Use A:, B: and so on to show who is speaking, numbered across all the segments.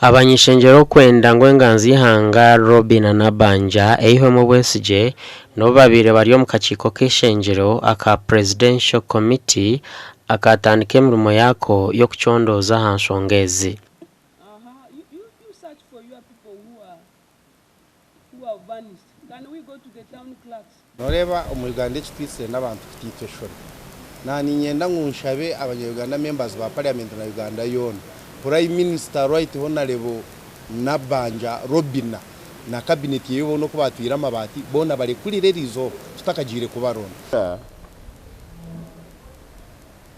A: Abany'ishengyero okwenda ngu enganzi y'eihanga Robinah Nabbanja eihwemu obwesigye n'obu babaire bari omu kakiiko k'eishengyero aka Presidential Committee akatandika emirimo yaako y'okucondooza aha nshonga ezi.
B: Noreeba omu Uganda ekitwitsire n'abantu kutaitwa eshoni. Na niinyenda ngu nshabe abanya Uganda members ba parliament na Uganda yoona, Prime Minister Right Honarebo Nabbanja Robinah na cabinet yeye boona oku batwire amabaati boona barekurire eriizooba tutakagiire kubaronda.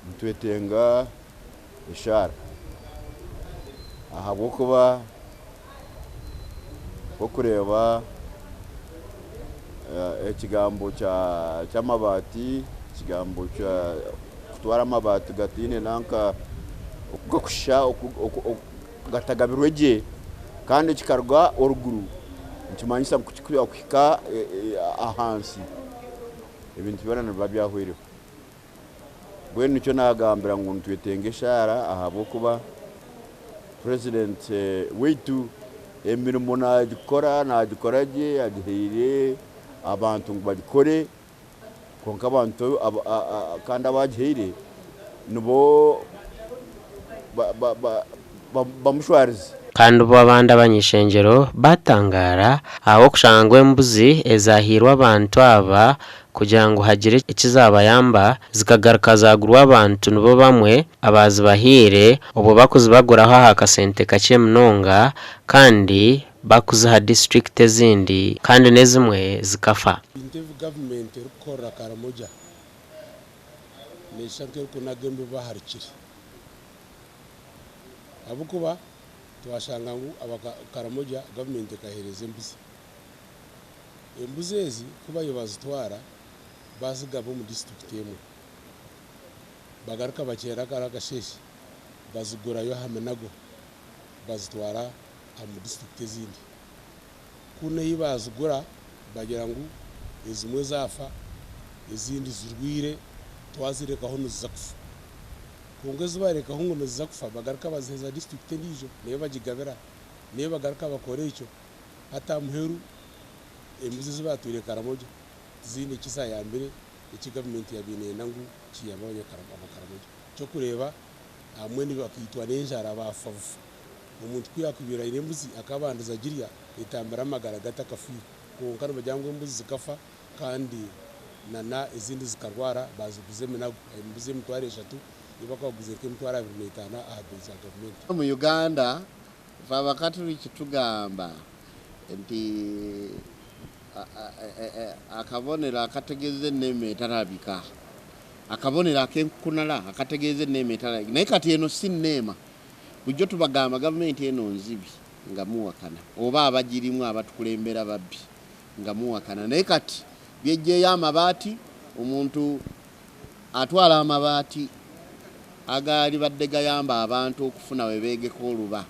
C: Nitwetenga eshaara ahabw'okuba nk'okureeba ekigambo ky'amabaati, ekigambo kya kutwara amabaati gataine nanka oku garikushusha gatagabirwe gye kandi kikaruga oruguru nikimanyisa ngu kuhika ahansi ebintu byona nibiba byahweireho. Mbwenu nikyo naagambira ngu nitwetenga eshaara ahabw'okuba Purezidenti waitu emirimo naagikora, naagikora gye, agihaire abantu ngu bagikore kwonka abantu kandi abu agihaire nibo bamushwarize.
A: Kandi bo abandi abany'ishengyero baatangaara ahabw'okushanga ngu embuzi ezaahairwe abantu aba kugira ngu hagire eki zaabayamba zikagaruka zaagurwa abantu nibo bamwe abaazibahaire obwo barikuzibaguraho aha kasente kakye munonga kandi barikuziha disiturikiti ezindi kandi n'ezimwe zikafa.
D: Ebintu ebi gavumenti erikukorera Karamoja neeshusha nk'erikunaga embibo aha rukiri ahabw'okuba twashanga ngu Karamoja gavumenti ekaheereza embuzi. Embuzi ezi ku bariyo bazitwara bazigaba omu disiturikiti emwe, bagaruka bakyera kare akasheeshe bazigurayo aha minago bazitwara omu disiturikiti ezindi. Kunu ei baazigura bagira ngu ezimwe zaafa ezindi zirwaire twazirekaho niziza kufa. Kwonka ezi barekaho ngu niziza kufa bagaruka baziheeza disiturikiti endiijo nayo bagigabira nayo bagaruka bakora ekyo. Hati aha muheru embuzi ezi baatwire Karamoja tiziine ki zaayambire eki gavumenti yaabaire neeyenda ngu kiyambe Abakaramoja. Eky'okureeba abamwe bakaitwa n'enjara baafa bufa. Omuntu ku yaakubaire aine embuzi akabandiza agirya etambira amagara ge atakafiire. Kwonka nibagira ngu embuzi zikafa kandi nana ezindi zikarwara baaziguza eminago. Embuzi emitwaro eshatu ei barikubaguza nk'emitwaro abiri n'etaano aha beeyi za gavumenti.
E: Omu Uganda Ife Abakaturiki tugamba nti akabonero akategeeza enneema etalabika, akabonero ak'enkukunala akategeeza enneema etalabika. Naye kati eno si nneema. Bulijjo tubagamba gavumenti eno nzibi nga muwakana oba abagirimu abatukulembera babbi nga muwakana. Naye kati byeggyeeyo amabaati, omuntu atwala amabaati agaalibadde gayamba abantu okufuna we beegeka oluba,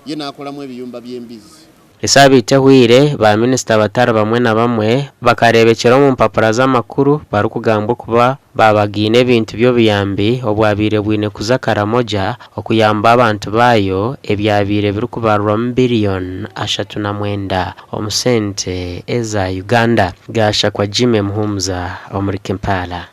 E: ye n'akolamu ebiyumba by'embizzi.
A: Esaabiiti ehweire, ba minisita batari bamwe na bamwe bakareebekyera omu mpapura z'amakuru barikugambwa okuba baabagaine ebintu by'obuyambi obwabaire bwine kuza Karamoja okuyamba abantu baayo ebyabaire birikubarirwamu biriyoni 39 omu sente eza Uganda. Gashakwa Jimmy Muhumuza omuri Kimpala.